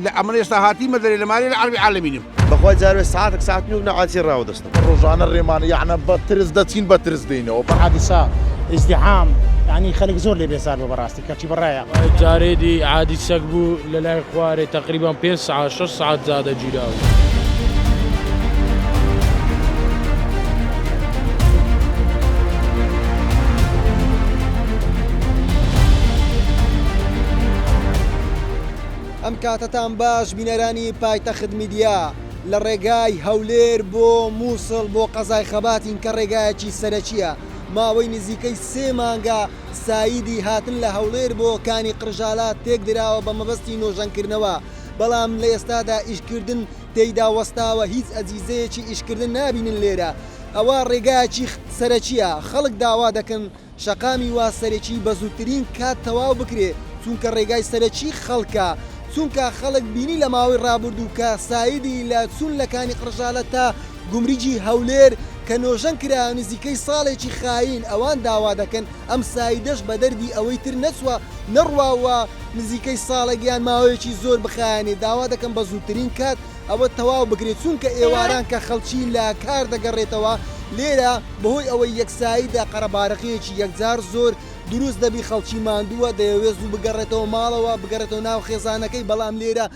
لە ئەمن ئێستا هاتیمە دەرێ لە مارێ لە عەربی عالەمینم. بەخوای جارێ سەعاتەک سەعات نیو نەعاتی ڕاوە دەستم. ڕۆژانە ڕێمان یەعنە بە ترس دەچین بە ترس دێینەوە. حادیسە ازدحام یانی خەلک زۆر لێ بێزار بوە بەڕاستی کەچی بەڕایە. جارێ دی عادیسەک بوو لە لای خوارێ تەقریبەن پێنج سەعات شەش سەعات جادە گیرابوو. ئەم کاتەتان باش بینەرانی پایتەخت میدیا لە ڕێگای هەولێر بۆ مووسڵ بۆ قەزای خەباتین کە ڕێگایەکی سەرەکییە ماوەی نزیکەی سێ مانگە سایدی هاتن لە هەوڵێر بۆ کانی قڕژالە تێکدراوە بە مەبەستی نۆژەنکردنەوە بەڵام لە ئێستادا ئیشکردن تێیدا وەستاوە هیچ ئەجیزەیەکی ئیشکردن نابینن لێرە ئەوە ڕێگایەکی سەرەکیە خەڵک داوا دەکەن شەقامی وا سەرەکی بە زووترین کات تەواو بکرێ چونکە ڕێگای سەرەکی خەڵکە چونکە خەڵک بینی لە ماوەی ڕابوردوو کە سایدی لە چوون لە کانی قڕژالە تا گومرگی هەولێر کە نۆژەن کرا نزیکەی ساڵێکی خایین ئەوان داوا دەکەن ئەم سایدەش بە دەردی ئەوەی تر نەچوە نەڕوا و نزیکەی ساڵێک یان ماوەیەکی زۆر بخایەنێ داوا دەکەن بە زووترین کات ئەوە تەواو بکرێت چونکە ئێواران کە خەڵکی لە کار دەگەڕێتەوە لێرە بەهۆی ئەوەی یەک سایدە قەرەبارەخیەکی یەکجار زۆر دروست دەبی خەڵکی ماندووە دەیەوێت زوو بگەڕێتەوە ماڵەوە بگەڕێتەوە ناو خێزانەکەی بەڵام لێرە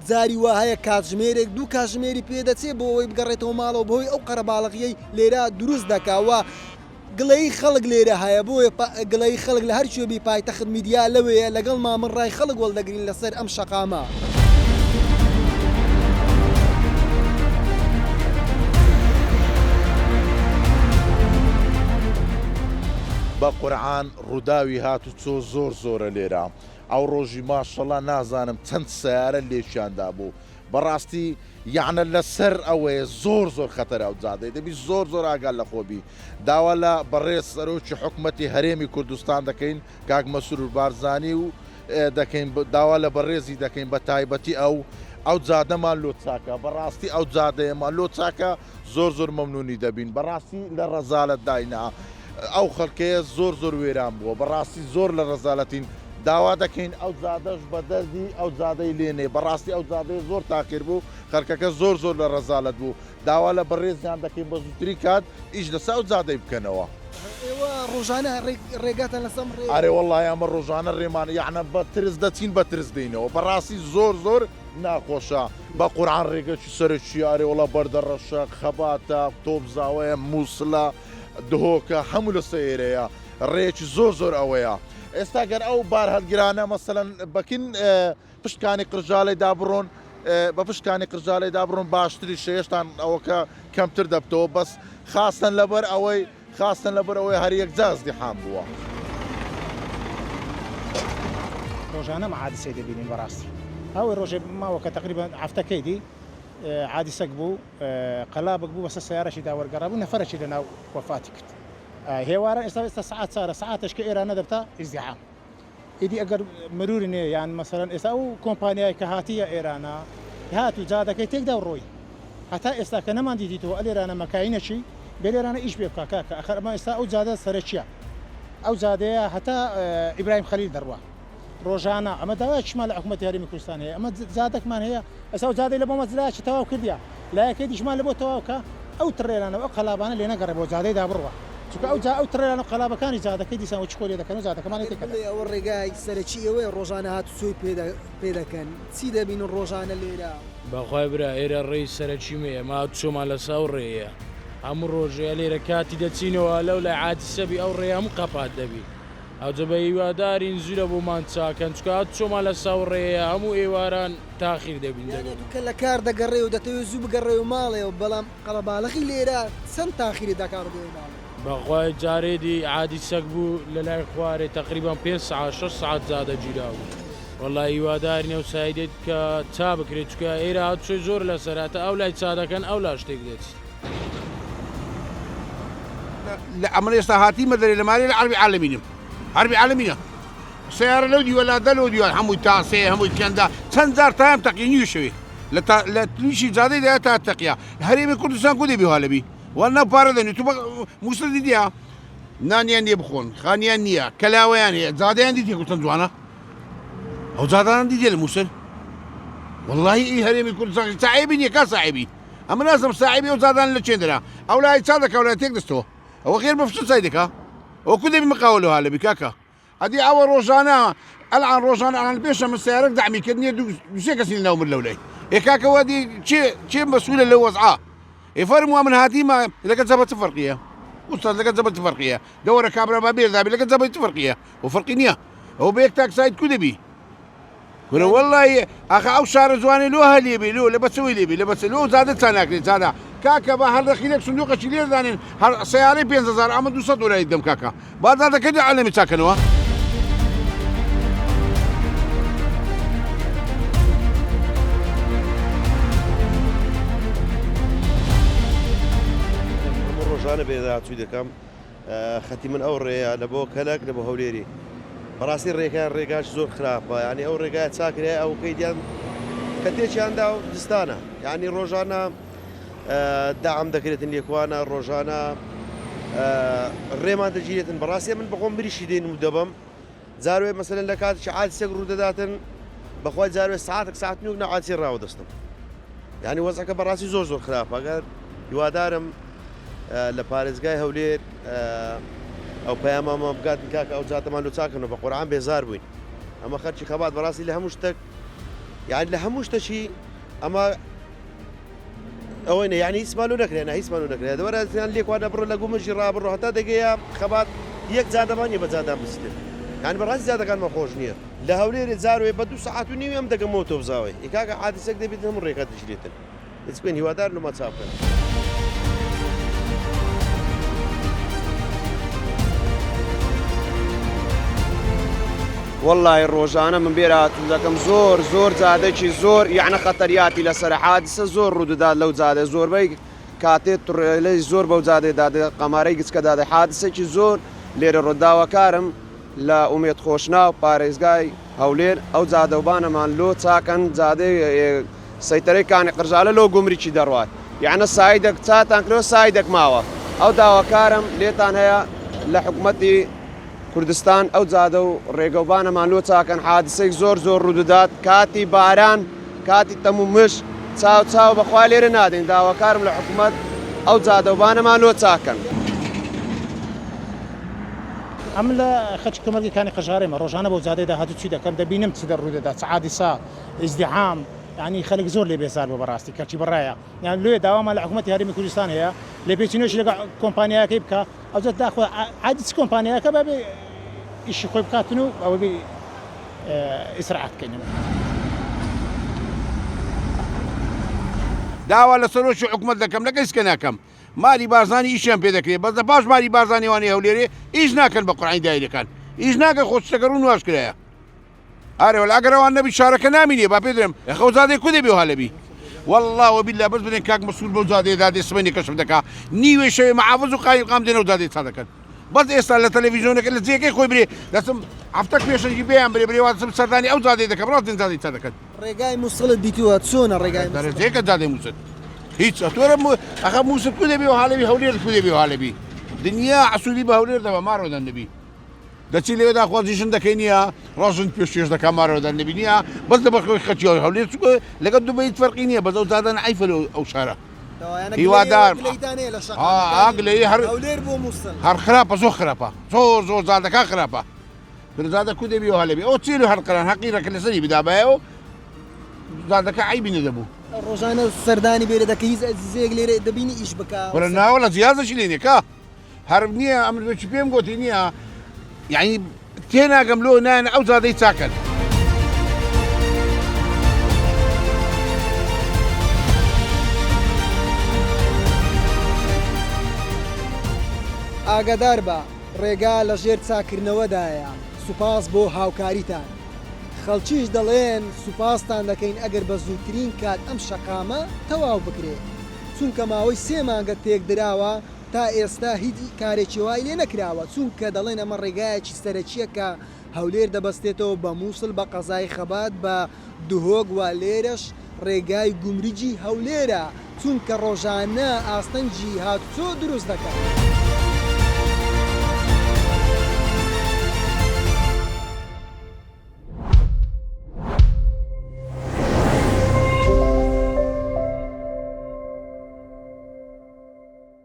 جاری وا هەیە کاتژمێرێک دوو کاتژمێری پێدەچێت بۆ ئەوەی بگەڕێتەوە ماڵەوە بەهۆی ئەو قەرەباڵغیەی لێرە دروست دەکا و گڵەیی خەڵک لێرە هەیە بۆیە گڵەیی خەڵک لە هەر کوێ بی پایتەخت میدیا لەوێیە لەگەڵ مامن ڕای خەڵک وەڵدەگرین لەسەر ئەم شەقامە. بە قورعان ڕوداوی هاتوچۆ زۆر زۆرە لێرە ئەو ڕۆژی ماشەڵا نازانم چەند سەیارە لێکیان دابوو بەڕاستی یەعنە لەسەر ئەوەیە زۆر زۆر خەتەرە ئەو جادەیە دەبی زۆر زۆر ئاگات لە خۆ بی داوا لە بەڕێز سەرۆکی حکومەتی هەرێمی کوردستان دەکەین کاک مەسرور بارزانی و دەکەین داوا لە بەڕێزی دەکەین بە تایبەتی ئەو ئەو جادەمان لۆ چاکە بەڕاستی ئەو جادەیەمان لۆ چاکە زۆر زۆر مەمنونی دەبین بەڕاستی لە ڕەزالەت داینا ئەو خەڵکەیە زۆر زۆر وێران بووە بەڕاستی زۆر لە ڕەزالەتین داوا دەکەین ئەو جادەش بە دەردی ئەو جادەی لێنێ بەڕاستی ئەو جادەیە زۆر تاقیر بوو خەڵکەکە زۆر زۆر لە ڕەزالەت بوو داوا لە بەڕێزیان دەکەین بە زووترین کات ئیش لەسەر ئەو جادەی بکەنەوە. ئێوە ڕۆژانە ڕێگاتان لەسەر ئەم ڕێیە؟ ئەرێ وەڵاهی ئەمە ڕۆژانە ڕێمان یەعنە بە ترس دەچین بە ترس دێینەوە بەڕاستی زۆر زۆر ناخۆشە بە قورعان ڕێگەکی سەرەکیە ئەرێ وەڵا بەردەڕەشە خەباتە تۆپزاوەیە موسلە دهۆکە هەموو لە سەیرەیە ڕێیەکی زۆر زۆر ئەوەیە ئێستا گەر ئەو بارهەڵگرانە مەسەلەن بەکن پشتکانی قرژالەی دابڕۆن بە پشتکانی قرژالەی دابڕۆن باشتریشە هێشتان ئەوەکە کەمتر دەبتەوە بەس خاستن لەبەر ئەوەی خاستن لەبەر ئەوەی هەر یەکجار زدیحام بووە. ڕۆژانە عادیسەی دەبینین بەڕاستی ئەوەی ڕۆژێ ماوە کە تەقریبەن هەفتەکەی دی عادیسەک بوو قەلابک بوو بەسەر سەیارەکی دا وەرگەڕابوو نەفەرەکی لەناو وەفاتی کرد هێواران ئێستا ئێستا سەعات چارە سەعاتەش کە ئێران نەدەبتا ئیزدیحام ئیدی ئەگەر مرور نێ یان مەسەلەن ئێستا ئەو کۆمپانیای کە هاتیە ئێرانە هات و جادەکەی تێکدا و ڕۆی هەتا ئێستا کە نەمان دیتیتەوە ئەلێرانە مەکاینەکی بێ لێرانە ئیش پێ بکا کاکە ئەخەر ئەمە ئێستا ئەو جادە سەرەکیە ئەو جادەیە هەتا ئیبراهیم خەلیل دەڕوا ڕۆژانە ئەمە داوایەکیشمان لە حکوومەتی هەرێمی کوردستان هەیە ئەمە جادەکمان هەیە ئێستا ئەو جادەی لە بۆ مەزرایەکی تەواو کردیە لایەکەی دیشمان لە بۆ تەواو کە ئەو تڕێلانە و ئەو قەلابانە لێ نەگەڕێ بۆ جادەی دا بڕوا چونکە ئەو جا ئەو تڕێلانە و قەلابەکانی جادەکەی دیسان وەکی خۆی لێ دەکەن و جادەکەمان لێ ئەگەر تێکەدەن. بڵێی ئەوە ڕێگای سەرەکی ئێوەیە ڕۆژانە هاتوچۆی پێ دەکەن چی دەبینن ڕۆژانە لێرە؟ بەخوای برا ئێرە ڕێی سەرەکی مەیە ئێمە هاتوچۆمان لەسە ئەو ڕێیە هەموو ڕۆژێ ئەلێرە کاتی دەچینەوە لەو لای عادیسە بی ئەو ڕێیە هەموو قەپات دەبی ئەوجە بە هیوادارین زوو لە بۆمان چاکەن چونکە هاتوچۆمان لەسە ئەو ڕێیە هەموو ئێواران تاخیر دەبین یانی دەبین. ئەتوو کە لە کار دەگەڕێی و دەتەوێ زوو بگەڕێیەوە ماڵێ بەڵام قەڵەباڵغی لێرە چەند تاخیرت دەکا بگەیە ماڵێ؟ بەخوای جارێ دی عادی سەگ بوو لە لای خوارێ تەقریبەن پێنج سەعات شەش سەعات جادە گیرابوو وەڵا هیوادارین ئەو سایدەی کە چا بکرێت چونکە ئێرە هاتوچۆی زۆر لەسەرە هەتا ئەو لای چا دەکەن ئەو لاش تێک دەچیت. لە ئەمن ئێستا هاتیمە دەرێ لە مارێ لە عەربی عالەمینم عەربی عالەمینە سیارە لەو دیوە لا دە لەو دیوە هەمووی تاسێ هەمووی کەندا چەند جار تایم تەقی نیو شەوێ لە تا لە تویشی جادەی دا تا تەقیا هەرێمی کوردستان کو دەبی وا لەبی وە نە پارە دەنی تو موسڵ دیدیا نانیان نییە بخۆن خانیان نییە کەلاوەیان هەیە جادەیان دیتێ گوتن جوانە ئەو جادانە دیدێ لە موسڵ. وەڵڵاهی ئی هەرێمی کوردستان ساحێبی نییە کا ساحێبی ئەمە نازم ساحێبی ئەو جادان لە چێندرا ئەو لای چا دەکا لای تێک دەستەوە ئەوە غێر بە فچ چای دەکا ئەو کو دەبی مقاولە هالەبی کاکە ئەدی ئەوە ڕۆژانە ئەلان ڕۆژانە ئەلان پێشە من سیارەک دەعمی کرد نییە دوو سێ کەسی ناو من لەولای ئێ کاکە وادی چێ چێ مەسئولە لەو وەزعە ئێ فەرمووە من هاتیمە لەگەڵ جەبە چ فەرقیە ئوستاز لەگەڵ جەبە چ فەرقیە دەوەرە کابرا با بێزابی لەگەڵ جەبە چ فەرقیە و فەرقی نییە ئەو بە یەک تاکسایت کو دەبی کورە وەڵی ئاخە ئەو شارە جوانەی لۆ هەلێبی لۆ لە بەچەوەی لێبی لە بەچە لۆ زادە چا ناکرێت زادە کاکە بە هەر دەخیلێک سندوقەکی لێ دانێن هەر سیارەی 5000 ئەمە 200 دۆلاری دەم کاکە با زادەکە دە عالەمی چاکەنەوە. هەموو ڕۆژانە بێداچووی دەکەم خەتی من ئەو ڕێیە لە بۆ کەلەک لە بۆ هەولێری بەڕاستی ڕێکان ڕێگاش زۆر خراپە یعنی ئەو ڕێگای چاکرای ئەو کەی دیان کە تێکیاندا و دستانە یعنی ڕۆژانە داعم دەکرێتن لێکوانە ڕۆژانە ڕێمان دەگیرێتن بەڕاستی من بەخۆم بریشی دێن و دەبم جاروێ مەسەلەن لە کاتێکی عادسێک ڕوودەداتن بەخوای جاروێ ساعتێک ساعت نوک نەعادسی ڕاوە دەستم یعنی وەزعەکە بەڕاستی زۆر زۆر خراپە گەر هیوادارم لە پارێزگای هەولێر ئەو پەیامامە بگات کاکە ئەو جاتەمان لۆ چاکەنەوە بە قورعان بێزار بووین ئەمە خەرکی خەبات بەڕاستی لە هەموو شتێک یعنی لە هەموو شتەکی ئەمە ئەوەی نە یانی هیچمان لۆ نەکرێ نا هیچمان لۆ نەکرێ دەوەرە زیان لێکوانە بڕۆ لە گومژی ڕابڕۆ هەتا دەگەیە خەبات یەک جادەمان نیە بە جادان بچیتن یانی بەڕاستی جادەکانمان خۆش نییە لە هەولێرێ جاروێ بە دوو سەعات و نیوی ئەم دەگەمەوە تۆپزاوەی ئی کاکە حادیسەک دەبیتن هەموو ڕێگا دەگیرێتن هیچ بکەین هیوادار لۆمان چاک بکەن. وەڵی ڕۆژانە من بێرە هاتوو دەکەم زۆر زۆر جادەکی زۆر یعنە خەتەریاتی لەسەر حادسە زۆر ڕوودەدات لەو جادە زۆربەی کاتێ تڕێلەی زۆر بەو جادێ دادێ قەمارەی گچکە دادێ حادسێکی زۆر لێرە ڕووداوەکارم لە ئومێد خۆشناو پارێزگای هەولێر ئەو جادەوبانەمان لۆ چاکەن جادەی سەیتەرەی کانی قرژالە لۆ گومرکی دەڕوات یەعنە سایدەک چاتان کرۆ سایدەک ماوە ئەو داواکارم لێتان هەیە لە حکومەتی کوردستان ئەو جادە و ڕێگەوبانەمان لۆ چاکەن حادسەی زۆر زۆر ڕوودەدات کاتی باران کاتی تەم و مژ چاو چاو بەخوا لێرە نادەین داواکارم لە حکومەت ئەو جادەوبانەمان لۆ چاکەن. ئەمن لە خەلکی کۆمەلگەی کانی قەژارێمە ڕۆژانە بەو جادەیەدا هاتوچوی دەکەم دەبینم چ ڕوودەدات چ حادیسە ئیزدیحام یانی خەلک زۆر لێ بێزار بووە بەڕاستی کەلکی بەڕایە یان لۆیە داوامان لە حکومەتی هەرێمی کوردستان هەیە لێپێچینەوەشی لەگەڵ کۆمپانیاکەی بکا ئەوجا داخۆ عادی چ کۆمپانیاکە بابێ ئیشی خۆی بکاتن و ئەوە بێ ئیسراحەت بکەین. داوا لە سەرۆکی حکومەت دەکەم لەگەل سکە ناکەم ماری بارزانی ئیشیان پێ دەکرێ بەس لە پاش ماری بارزانی وانەی هەولێرێ ئیش ناکەن بە قورعانی دایرەکان ئیش ناکەن خۆ شتەکە ڕوون واشکرایە ئارێ وەلا ئەگەر ئەوان نەبی شارەکە نامینێ با پێ درێم ئەخە ئەو زادەی کو دەبی وها لەبی والله وبالله بەس بدەن کاک مەسرور بەو زادەیە دادێ سبەینێ کەشف دەکا نیوەی شەوێ محافز و قایمقام دێنەوە زادەی چا دەکەن بەس ئێستا لە تەلەڤیزیۆنەکە لە جێگەی خۆی برێ دەچم هەفتەک پێشەنگی بێیان برێ برێ وا دەچم سەردانی ئەو زادەی دەکەم ڕاست دێن زادەی چا دەکەن ڕێگای موسڵت دیتووە چۆنە ڕێگای موسڵ؟ دەرەجەیەکە زادەی موسڵ هیچ ئەتۆرە ئەخە موسڵ کو دەبی و هالەبی هەولێر کو دەبی و هالەبی دنیا عسولی بە هەولێر دەبە مارۆدەن دەبی دەچی لەوێ داخوازی ژن دەکەی نییە ڕاژن پێشکێش دەکا مارەوەدان نەبی نییە بەس لە بەخۆی خەچی هەولێر چونکە لەگەڵ دوبەی هیچ فەرقی نییە بەس ئەو زادان عەیفە لەو ئەو شارە هیوادار گلەیی هەر هەولێر بۆ موسڵ هەر خراپە زۆر خراپە زۆر زۆر زادەکان خراپە زادە کو دەبی و هەلەبی ئەو چی هەر قەران هەقی ڕەکە لەسەری بدابایە و زادەکە عەیبی نەدەبوو. ڕۆژانە سەردانی بێرە دەکەی هیچ ئەزیزەیەک لێرە دەبینی ئیش بکا؟ وەرە ناوەڵا جیازەکی لێ نییە کا. هەر نییە ئەمن بەچی پێم گۆتی نییە یعنی تێناگەم لۆ نایەن ئەو جادەی چاکەن. ئاگادار بە ڕێگا لە ژێر چاککردنەوەدایە سوپاس بۆ هاوکاریتان. خەڵکیش دەڵێن سوپاستان دەکەین ئەگەر بە زووترین کات ئەم شەقامە تەواو بکرێ چونکە ماوەی سێ مانگە تێکدراوە تا ئێستا هیچ کارێکی وای لێ نەکراوە، چونکە دەڵێن ئەمە ڕێگایەکی سەرەکییە کە هەولێر دەبەستێتەوە بە موسڵ، بە قەزای خەبات، بە دهۆک و لێرەش ڕێگای گومرگی هەولێرە، چونکە ڕۆژانە ئاستەنگی هاتوچۆ دروست دەکات.